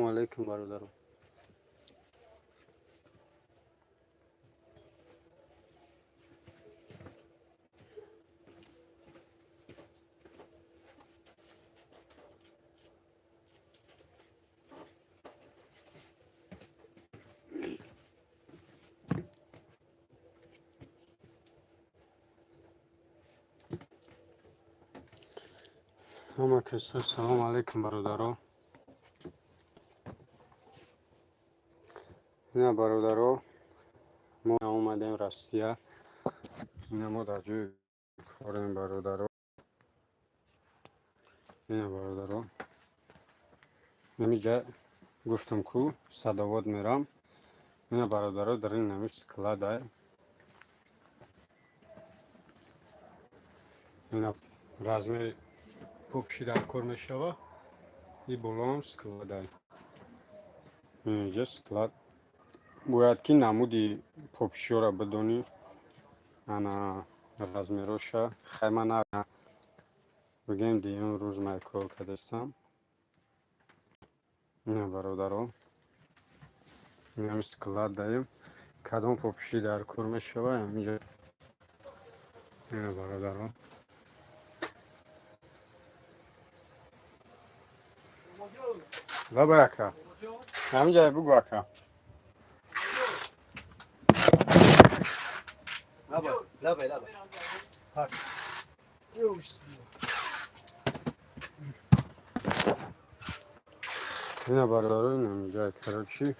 Салому алейкум, бародаро. Ҳама каса салому алейкум, бародаро. Ина, бародаро, мо омадем Россия. Ина, мо дар ҷои корем, бародаро. Ина, бародаро, намиҷа гуфтам, ку садовод мерам. Ина, бародаро, дар ин нами склада. Ина, размери попши дар кор мешава. И болоам склада. Инҷа склад. Бояд ки намуди попшиёра бидонӣ, ана размероша. Хайма на бигем, дуюм рӯз май кор кардастам. Ина, бародаро, инами склад даем. Кадом попши дар кор мешава инҷа. Ина, бародаро. Лабай, ака, ҳаминҷа бугу, ака. Лабай, лабай, лабай. Bak. Yok işte. Ина, бародаро, инаминҷа, короче.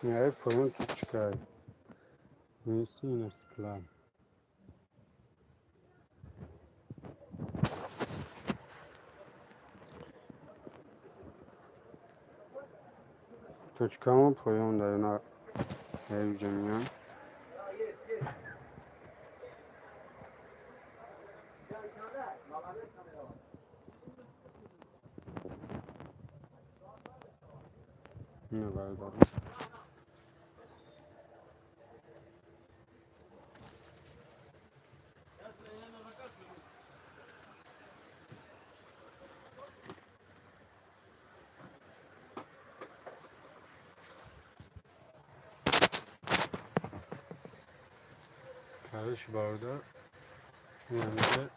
Ай поён точка. Неси, ина склад. Точкамо поён да ина ҳайҷа меян. Ина, бародаро. Короче, бародар, инамиҷа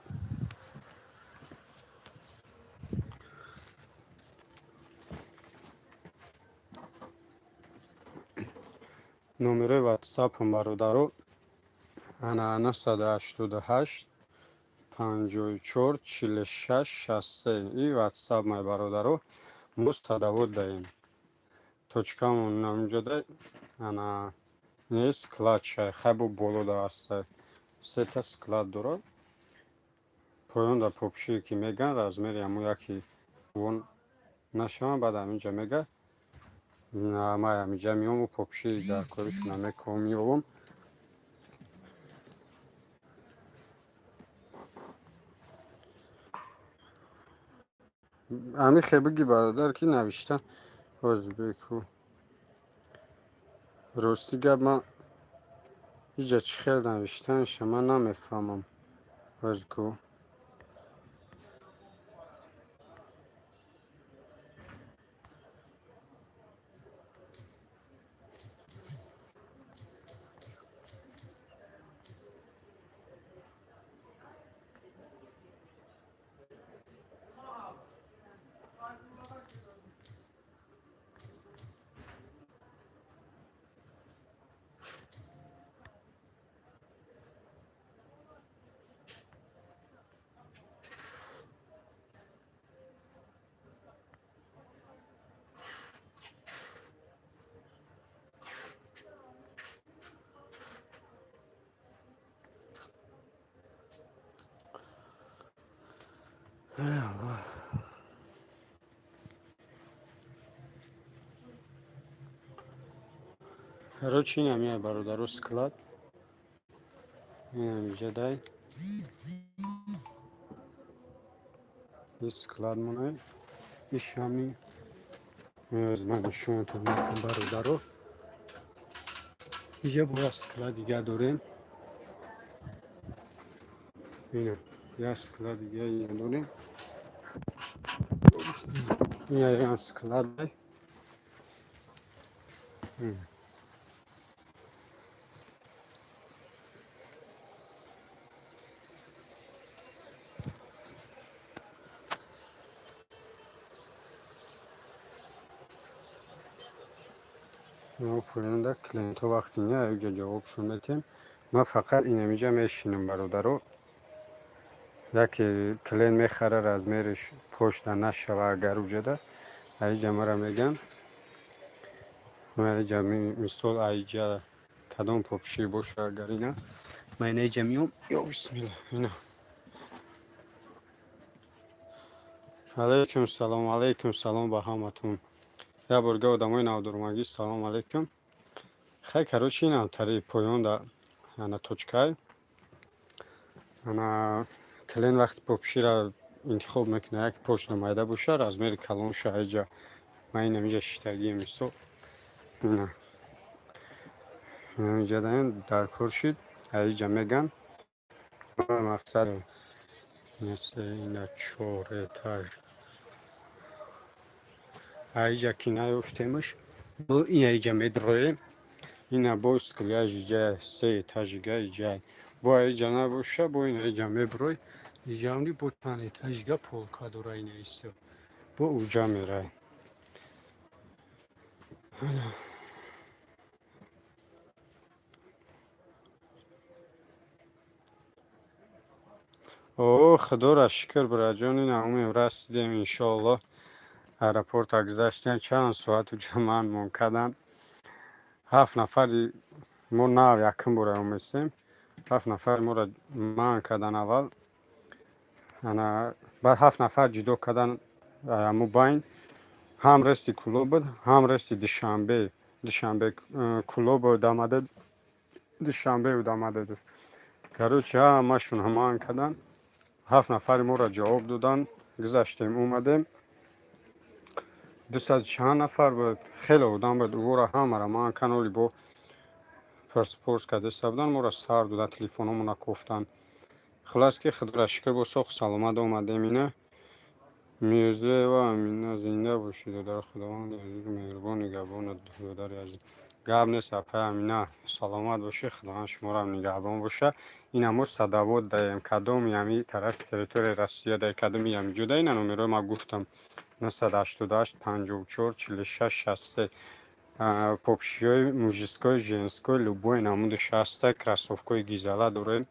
номерои ватсапам, бародаро, ана 988 54 46 63. И ватсап май, бародаро. Мо садовод даем. Точкамон намҷода. Ана не склад чай хайбо боло да аста. Сета склад дорад. Поён да попшие ки меган, размери ҳамо яки вон нашавам, баъд ҳаминҷа мега. Май ҳаминҷа меому попши дар коришона мековам, меёвам. Ҳамин хел биги, бародар, ки навишта ҳозир беку. Рости гап, ман ҳиҷа чӣ хел навиштанша ман намефаҳмам. Ҳозир ку. Эй Аллоҳ. Короче, ин ҳамия, бародаро, склад. Ин ҳамиҷа дай. Ин склад монай. Ишами. Ман нишонатон метам, бародаро. Иҷа бо як склад дига дорем. Ина як склад дига ина дорем. Ина як склад. Поёнда клиентҳо вақти не аёҷа ҷавобшон метем. Ман фақат инамиҷа мешинам, бародаро. Яке клиент мехара, размериш пошта нашава, агар уҷада аиҷа мара меган. Ман аиҷа, мисол, аиҷа кадом попши боша, агар ина ман инаиҷа миём. Ё бисмилла, ина. Алайкум салом, алайкум салом ба ҳаматон. Як борга одамои навдурмагӣ, салом алайкум. Хай, короче, инам тари поёнда ана точкай. Ана клиент вақти попшира интихоб мекунад, як пошта майда боша, размери калонша аиҷа ман инамиҷа шиштагием, мисол. Ина. Инамиҷа даем дар кор шид, аиҷа меган. Мақсад ина чор этаж. Аиҷа ки наёфтемаш, бо инаиҷа медроем. Ина бо скляж иҷа се этажига иҷа. Бо аиҷа набоша, бо инаиҷа меброй. Иҷамни бо чанд этажига полка дора ина исто. Бо уҷа мерай. О, худоро шукр, бираҷон, ина умем расидем, иншоаллоҳ. Аэропорта гузаштем, чанд соат уҷа манмон карданд. Ҳафт нафари мо нав якум бора оместем. Ҳафт нафари моро манъ кардан аввал. Ана баъд ҳафт нафар ҷудо кардан аму байн. Ҳам рейси Кӯлоб буд, ҳам рейси Душанбе. Душанбе Кӯлоб омада, Душанбе омада. Короче, ҳамашон манъ кардан. Ҳафт нафари моро ҷавоб доданд. Гузаштем, омадем. Дусаду чанд нафар буд, хеле одам буд. Ӯро ҳамаро манъ карданд. Оли бо пурс кардаиста буданд, моро сар доданд, телефонҳомонро кофтанд. Хуллас ки худоро шукр, бо соҳу саломат омадем ина. Мирзоева Амина, зинда бошӣ, додар, Худованди азизу меҳрубон нигаҳбонат, додари азиз. Гап нест, апай Амина, саломат бошӣ, Худованд шуморо нигаҳбон боша. Ина мо Садовод даем, кадоми ҳами тарафи территорияи Россия дай, кадоми ҳами ҷода, ина номерои ма гуфтам: 988 54 46 63. Попшиҳои мужской, женской, любой намудаш ҳаста, кроссовкаҳои гизала дорем.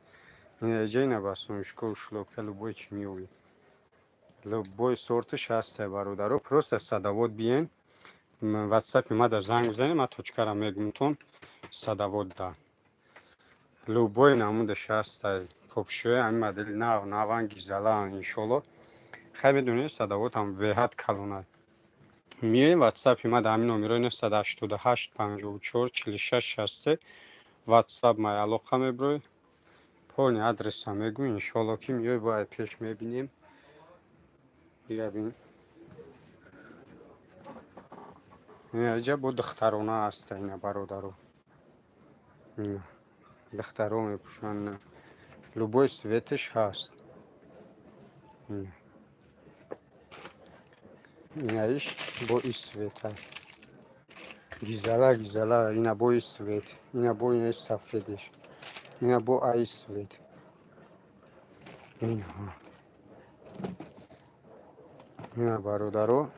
Инаҷа ина босоножка, шлёпка, любой чи меёбӣ. Любой сорташ ҳаста, бародаро. Просто Садовод биен, ватсапи мада занг бизанед, ман точкаро мегумтон. Садовод да. Любой намудаш ҳаста. Попшиҳои ҳамин модели нав наван, гизалаан, иншоалло. Хай, медонед, Садовод ҳам беҳад калонад. Миёем, ватсапи мада ҳамин номерои 988 54 46 63 ватсап май алоқа меброед. Полный адреса мегӯ, иншоалло ки миёй, бо ай пеш мебинем. Ира бин. Инаҷа бо духтарона ҳаста, ина, бародаро. Духтаро мепӯшанд. Любой цветаш ҳаст. Инаиш бо и цвета. Гизала, гизала, ина бо и цвет, ина бо инаи сафедеш, ина бо аи цвет. Ина. Ина, бародаро.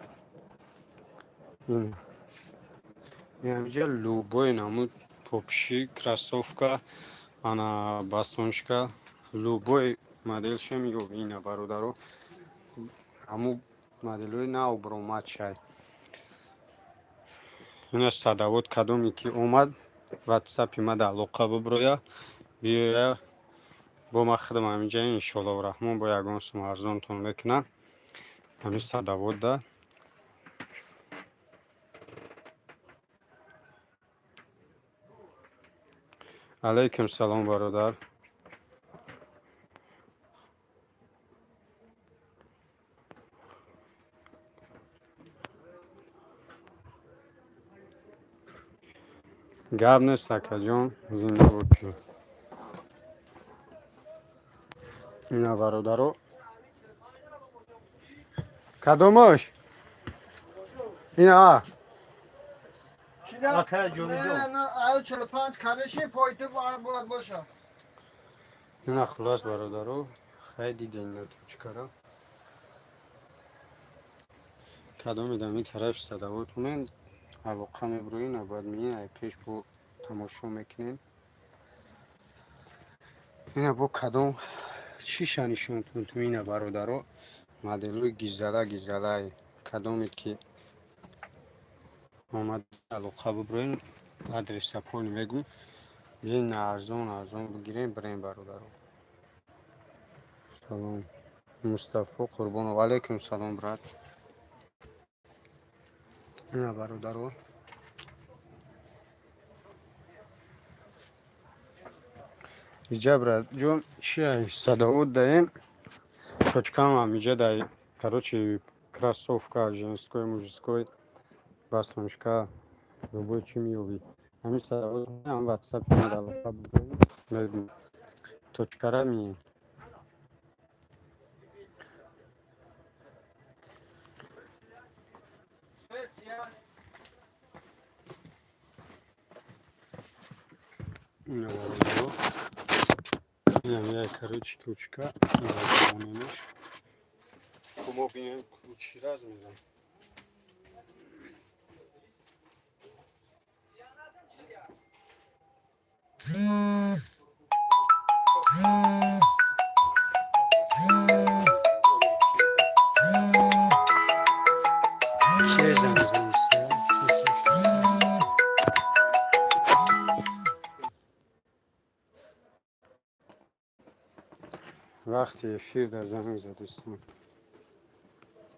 Ина. Инамиҷа любой намуд попши, кроссовка, ана босоножка, любой моделша меёбӣ, ина, бародаро. Ҳамун моделҳои нав баромад шай. Ина Садовод кадоме ки омад, ватсапи мада алоқа биброя, биёя, бо ман худам ҳаминҷа, иншоаллоҳу раҳмон, бо ягон сум арзонтон мекунам. Ҳамин Садоводда. Алайкум салом, бародар. Гап нест, акаҷон, зинда бошӣ. Ина, бародаро, кадомаш ина? Акай ҷонҷон. Не, аю 45 кабеши пойти бояд боша. Ина, хулос, бародаро, хай диден на точкара. Кадоми дами тараф садавотунен, алоқа мебуроин, бояд миин ай пеш бо тамошо мекунем. Ина, бо кадом чиша нишонтон ту? Ина, бародаро, моделои гизала гизалай. Кадоме ки омад, алоқа буброин, адреса пол мегум. Биен, арзон арзон бигирем, бирем, бародаро. Салом, Мустафо Қурбонов. Алейкум салом, брат. Ина, бародаро, иҷа, брат ҷон, чи садовод даем, точкамам иҷа дай. Короче, кроссовка женской, мужской, босоножка, любой чи меёбӣ. Ҳамин садовод ҳам ватсап мегум, точкара мием. Ина, бародаро, инам як, короче, точка монемаш. Мо бинем, чӣ размерам. Чӣ занг занисия? Вақти эфир дар занг задистам.